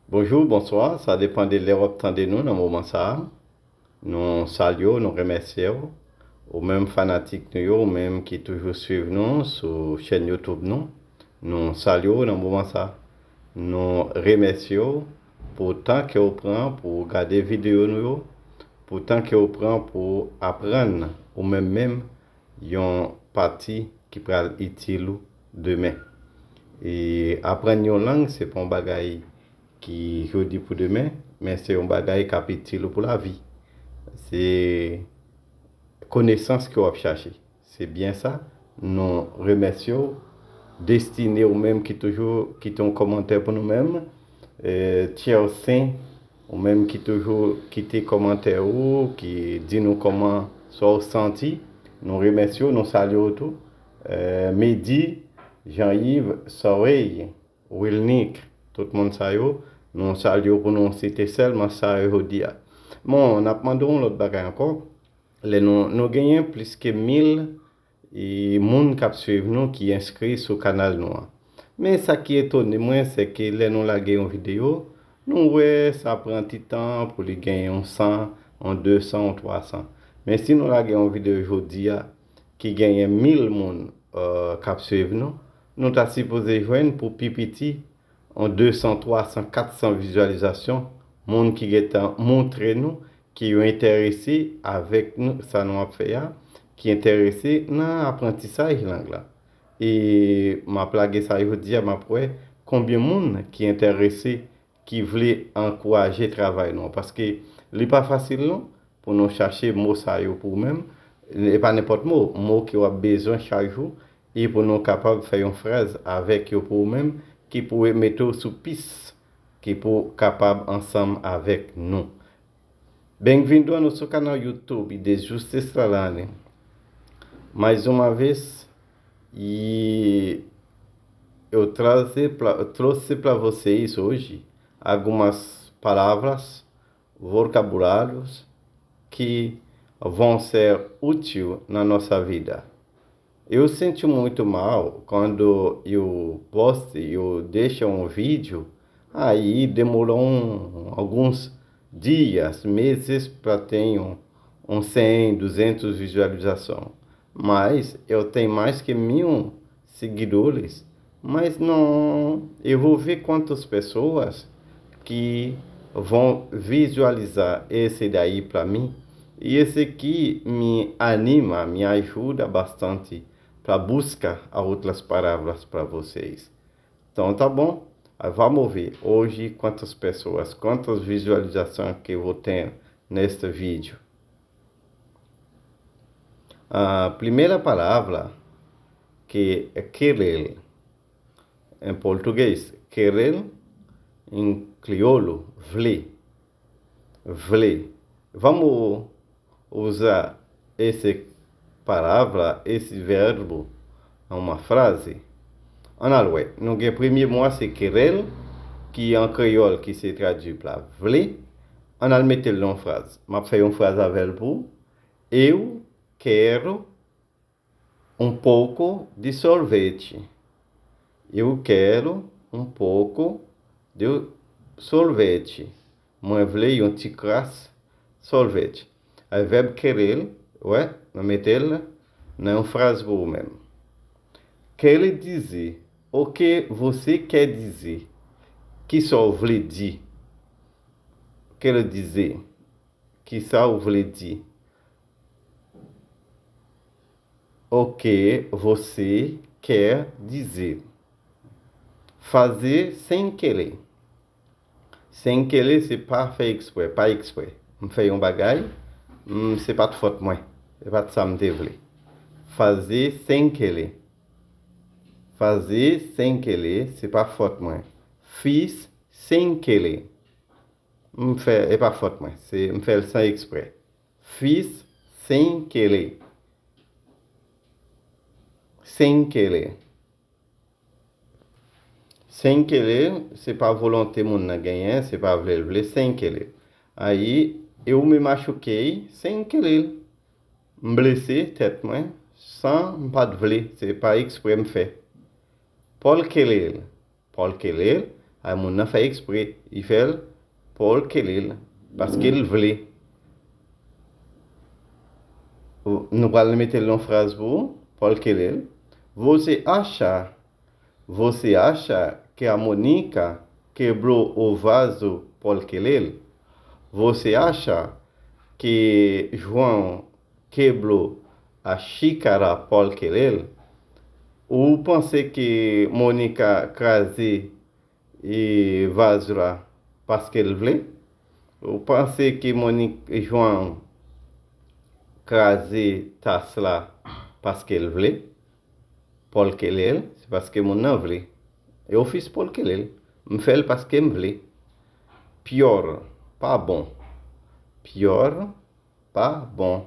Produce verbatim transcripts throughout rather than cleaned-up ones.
Bonjou, bonswa, sa depann de lè w ap tande nou nan moman sa a. Nou salye w, nou remèsye w. Ou menm fanatik nou yo, ou menm ki toujou swiv nou sou chèn YouTube nou, nou salye w nan moman sa a. Nou remèsye w pou tan ke w pran pou w gade videyo nou yo, pou tan ke w pran pou w aprann ou menm menm yon pati ki pral itil ou demen. E aprann yon lang, se pa yon bagay ki jodi pou demen, men se yon bagay k ap itil ou pou lavi. Se konesans ke w ap chache. Se byen sa. Nou remèsye w. Destine, ou menm ki toujou kite yon kòmantè pou nou menm. Eh, Tchersen, ou menm ki toujou kite kòmantè ou, ki di nou kòman sa w santi. Nou remèsye w, nou salye w tou. Eh, Medi, Jean-Yves, Sorey, Wilnick, tout moun sa yo, nou salye w pou nou site sèlman sa yo jodi a. Bon, n ap mande w yon lòt bagay ankò. Lè nou, nou genyen plis ke mil e moun k ap swiv nou ki enskri sou kanal nou an. Men sa ki etone mwen, se ke lè nou lage yon videyo, nou wè sa pran ti tan pou li gen yon san, yon de san, yon twa san. Men si nou lage yon videyo jodi a, ki genyen mil moun, eh, k ap swiv nou, nou ta sipoze jwenn pou pi piti yon de san, twa san, kat san vizyalizasyon, moun ki gentan montre nou ke yo enterese avèk nou, sa nou ap fè a, ki enterese nan aprantisaj lang la. E m ap lage sa jodi a, m ap wè konbyen moun ki enterese, ki vle ankouraje travay nou an. Paske li pa fasil non, pou nou chache mo sa yo pou ou menm. E pa nenpòt mo, mo ke w ap bezwen chak jou, e pou nou kapab fè yon fraz avèk yo pou ou menm, ki pou mete w sou pis, ki pou kapab ansanm avèk nou. Bem-vindo ao nosso canal YouTube de Justiça Lane. Mais uma vez, e eu traze pra, eu trouxe para vocês hoje algumas palavras, vocabulários que vão ser útil na nossa vida. Eu sinto muito mal quando eu posto, eu deixo um vídeo, aí demorou um, alguns dias, meses para ter um, um cem, duzentos visualização. Mas eu tenho mais que mil seguidores, mas não, eu vou ver quantas pessoas que vão visualizar esse daí para mim. E esse aqui me anima, me ajuda bastante para buscar outras palavras para vocês. Então tá bom, vamos ver hoje quantas pessoas, quantas visualizações que eu vou ter neste vídeo. A primeira palavra que é querer. Em português, querer, em crioulo, vle. Vle. Vamos usar esse palavra, esse verbo, em uma frase. Ann al wè, nou gen premye mo a se querer, ki an kreyòl ki se tradui pa vle. Ann al mete l nan yon fraz. M ap fè yon fraz avè l pou ou. Eu quero um pouco de sorvete. Eu quero um pouco de sorvete. Mwen vle yon ti kras sorvete. Ay, vèb querer, wè, nou mete l nan yon fraz pou ou menm. Quer dizer, o que você quer dizer? Kisa w vle di? Quer dizer, kisa w vle di? O que você quer dizer? Fazer sem querer. Sem querer se pa fè eksprè, pa eksprè. M fè yon bagay, m, se pa t fòt mwen. Se pa t sa m te vle. Fazer sem querer. Fazer sem querer, se pa fòt mwen. Fiz sem querer. M fè, e pa fòt mwen. Se, m fè l san eksprè. Fiz sem querer. Sem querer. Sem querer, se pa volonte moun nan genyen, se pa vle l vle, sem querer. Aí, eu me machuquei sem querer. M blese tèt mwen san m pa t vle, se pa eksprè m fè. Por querer. Por querer, Ay, moun nan fè eksprè, li fè l, Paul Kelel, paske l vle. Nou pral mete l nan fraz pou ou, Paul Kelel. Você acha, você acha que a Mônica quebrou o vaso Paul Kelel? Você acha que João quebrou a xícara Paul Kelel? Ou panse ke Monica kraze e vaz la paske l vle? Ou panse ke Monica, João kraze tas la paske l vle? Paul Kelel, se paske moun nan vle. Eu fiz Paul Kelel. M fè l paske m vle. Pior, pa bon. Pior, pa bon.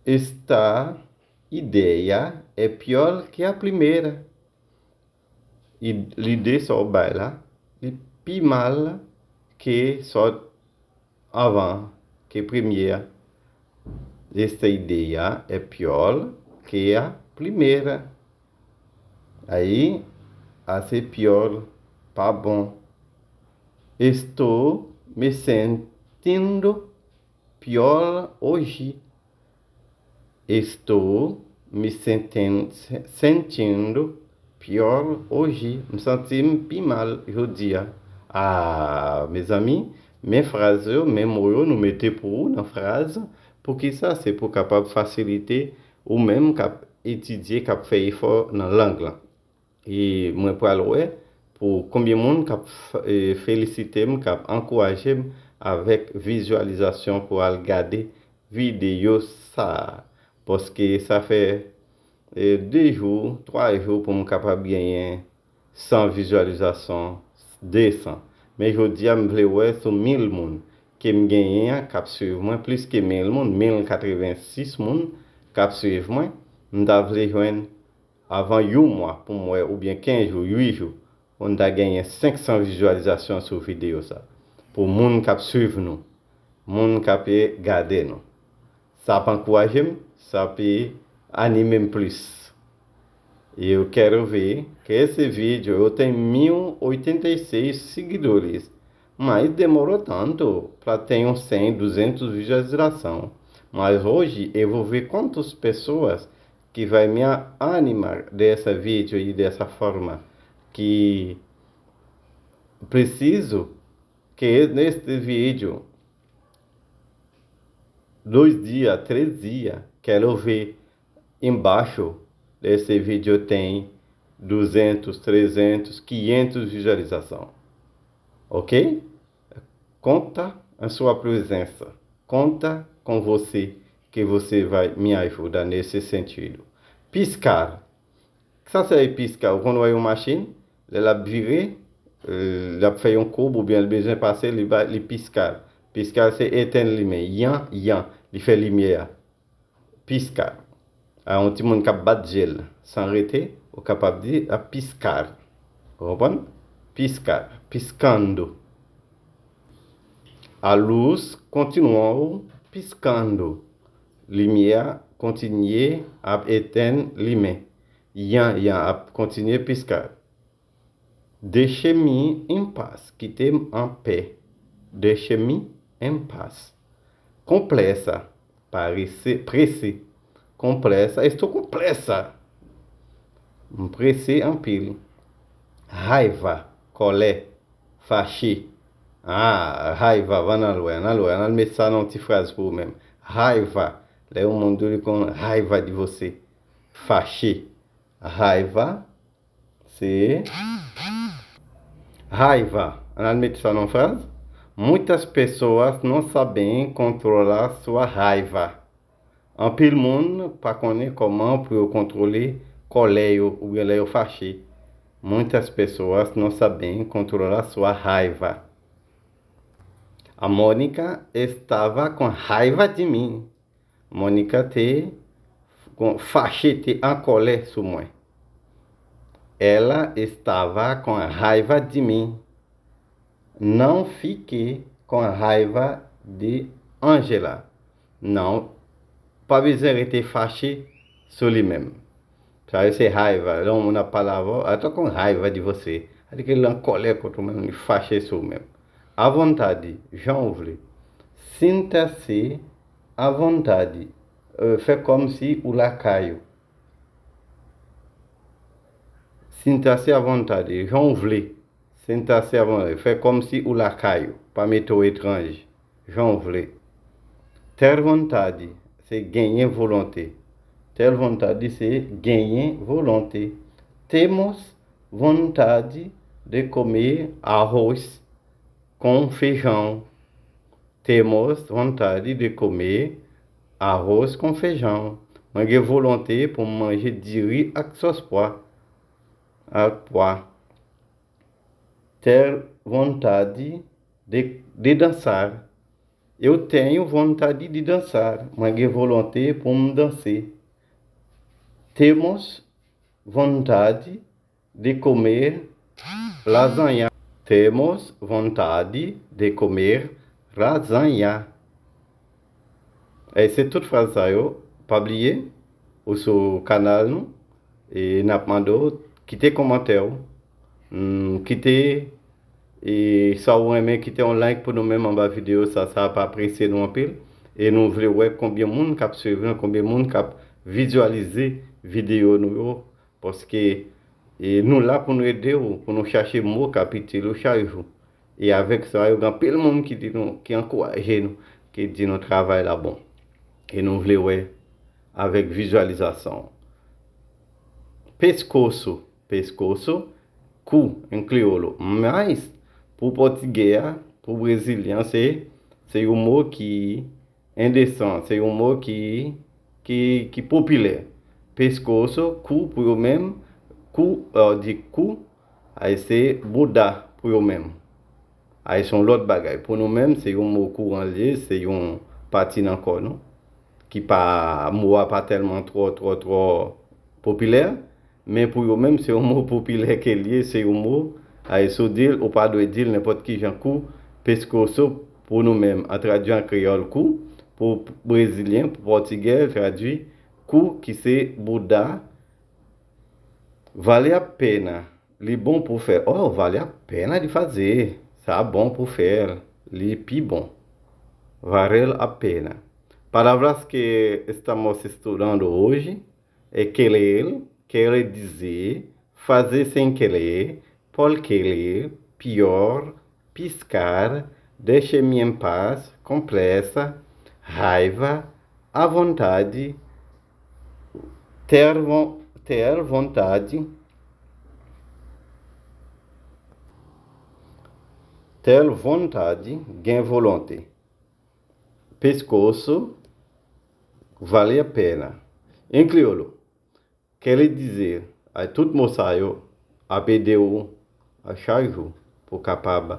Esta ideia é pior que a primeira. Lide sa w bay la, li pi mal ke sa w anvan, ke premye a. Esta ideia é pior que a primeira. Aí, a se pior, pa bon. Estou me sentindo pior hoje. Estou me sentindo, sentindo pior hoje. M santi m pi mal jodi a. Ah, mezanmi, men fraz yo, men mo yo nou mete pou ou nan fraz. Poukisa? Se pou kapab fasilite ou menm k ap etidye, k ap fè efò nan lang lan. E mwen pral wè pou konbyen moun k ap f- e, felisite m, k ap ankouraje m avèk vizyalizasyon pou al gade videyo sa a. Paske sa fè e, de jou, twa jou pou m kapab genyen san vizyalizasyon, de san. Men jodi a, m vle wè sou mil moun ke m genyen an k ap swiv mwen, plis ke mil moun, mil katrevensis moun k ap swiv mwen, m ta vle jwenn avan yon mwa pou m wè, oubyen kenz jou, uit jou, pou n ta genyen senk san vizyalizasyon sou videyo sa. Pou moun k ap swiv nou, moun k ap gade nou. Sa ap ankouraje m, sa ap anime m plis. E eu quero ver que esse vídeo eu tenho mil oitenta e seis seguidores, mas demorou tanto para ter uns cem, duzentos visualização. Mas hoje eu vou ver quantas pessoas que vai me animar dessa vídeo e dessa forma que preciso que neste vídeo dois dias, três dias, quero ver embaixo desse vídeo tem duzentos, trezentos, quinhentos visualização. Ok? Conta a sua presença. Conta com você, que você vai me ajudar nesse sentido. Piscar. Sa se piscar. Ou konn wè yon machin, lè l ap vire, l ap fè yon koub oubyen l bezwen pase, li, ba- li piscar. Piscar se etenn limen. Yan, yan. Li fè limyè a. Piscar. A yon timoun k ap bat je l san rete, ou kapab di a piscar. Ou konprann? Piscar. Piscando. A luz continuou piscando. Limyè a kontinye ap etenn limen. Yan, yan ap kontinye piscar. Deixe-me em paz, kite m anpè. Deixe-me em paz. Com pressa, parese, prese. Com pressa, estou com pressa. M prese anpil. Raiva, kòlè, fache. Ah, raiva, ann al wè, ann al wè, ann al met sa nan yon ti fraz pou ou menm. Raiva, lè yon moun di w li konn raiva de você. Fache. Raiva, se raiva. Ann al met sa nan fraz. Muitas pessoas não sabem controlar sua raiva. Anpil moun pa konnen kòman pou yo kontwole kòlè yo oubyen lè yo fache. Muitas pessoas não sabem controlar sua raiva. A Mônica estava com raiva de mim. Monica te kon- fache, te an kòlè sou mwen. Ela estava com raiva de mim. Não fique com raiva de Angela. Non, pa bezwen rete fache sou li menm. Sa yo se raiva. Lè yon moun ap pale avè w, eu tô com raiva de você. Sa di ke l an kòlè kont ou menm, li fache sou ou menm. À vontade, jan ou vle. Sinta se à vontade, euh, fè kòmsi ou lakay ou. Sinta se à vontade, jan ou vle. Sinta se à vontade, fè kòmsi ou lakay ou. Pa mete w etranj, jan ou vle. Ter vontade, se genyen volonte. Ter vontade, se genyen volonte. Temos vontade de comer arroz com feijão. Temos vontade de comer arroz com feijão. Mwen gen volonte pou m manje diri ak sòs pwa. Ak pwa. Ter vontade de, de dançar. Eu tenho vontade de dançar. Mwen gen volonte pou m danse. Temos vontade de comer lasanha. Temos vontade de comer lasanha. E se tout fraz sa yo. Pa bliye, ou sou kanal nou. E n ap mande w kite kòmantè w. Hmm, kite, e sa w renmen, kite yon like pou nou menm anba videyo sa. Sa ap apresye nou anpil. E nou vle wè konbyen moun k ap swiv nou, konbyen moun k ap vizyalize videyo nou yo. Paske, e, nou la pou nou ede w, pou nou chache mo k ap itil ou chak jou. E avèk sa, yo gen anpil moun ki di nou, ki ankouraje nou, ki di nou travay la bon. E nou vle wè avèk vizyalizasyon. Pescoço, pescoço, kou, en kriolo. Mas, pou pòtigè a, pou brezilyen, se, se yon mo ki endesan, se yon mo ki, ki, ki popilè. Pescoço, kou pou yo menm, kou, lè w di kou, ay se bouda pou yo menm. Ay se yon lòt bagay. Pou nou menm, se yon mo kouran l ye, se yon pati nan kò nou, ki pa, mo a pa tèlman twò, twò, twò popilè, men pou yo menm, se yon mo popilè ke l ye, se yon mo, ay, si w di l, ou pa dwe di l nenpòt ki jan kou, pescoço, pou nou menm, an tradui an kreyòl kou, pou brezilyen, pou pòtigè, l tradui kou, ki se bouda. Vale a pena, li bon pou fè. Oh, vale a pena de fazer. Sa bon pou fè l. Li pi bon. Vale a pena. Palavras que estamos estudando hoje é querer, quer dizer, fazer sem querer, por querer, pior, piscar, deixe-me em paz, com pressa, raiva, à vontade, ter, von- ter vontade, ter vontade, gen volonte. Pescoço, vale a pena. Em crioulo, quer dizer, ay, tout mo sa yo ap ede w a chak jou pou w kapab,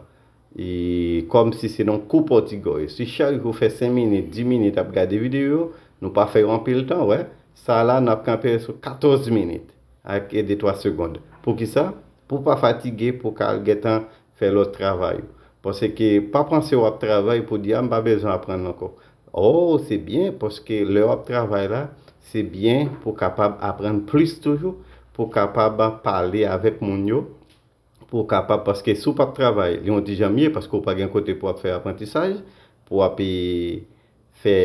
e, kòmsi se nan kou pòtigè w ye. Si chak jou w fè senk minit, dis minit ap gade videyo yo, nou pa fè yo anpil tan, wè. Sa la, n ap kanpe sou katòz minit ak e de twa segond. Poukisa? Pou w pa fatige, pou w ka al gentan fè lòt travay ou. Paske pa panse w ap travay pou di, a, m pa bezwen aprann ankò. Oh, se byen, paske lè w ap travay la, se byen pou w kapab aprann plis toujou, pou w kapab pale avèk moun yo, pou w kapab, paske si w p ap travay, li yon ti jan mye, paske w pa gen kote pou w ap fè aprantisaj, pou w ap, e, fè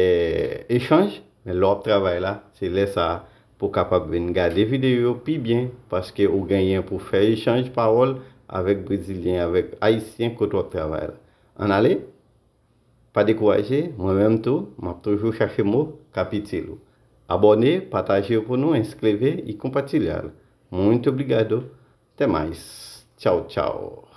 echanj, men lè w ap travay la, se lè sa a pou w kapab vin gade videyo yo pi byen, paske ou genyen pou fè echanj pawòl avèk brezilyen, avèk ayisyen kote w ap travay la. Ann ale, pa dekouraje, mwen menm tou, m ap toujou chache mo k ap itil ou. Abòne, pataje yo pou nou, inscreve e compartilhar. Muito obrigado. Até mais. Tchau, tchau.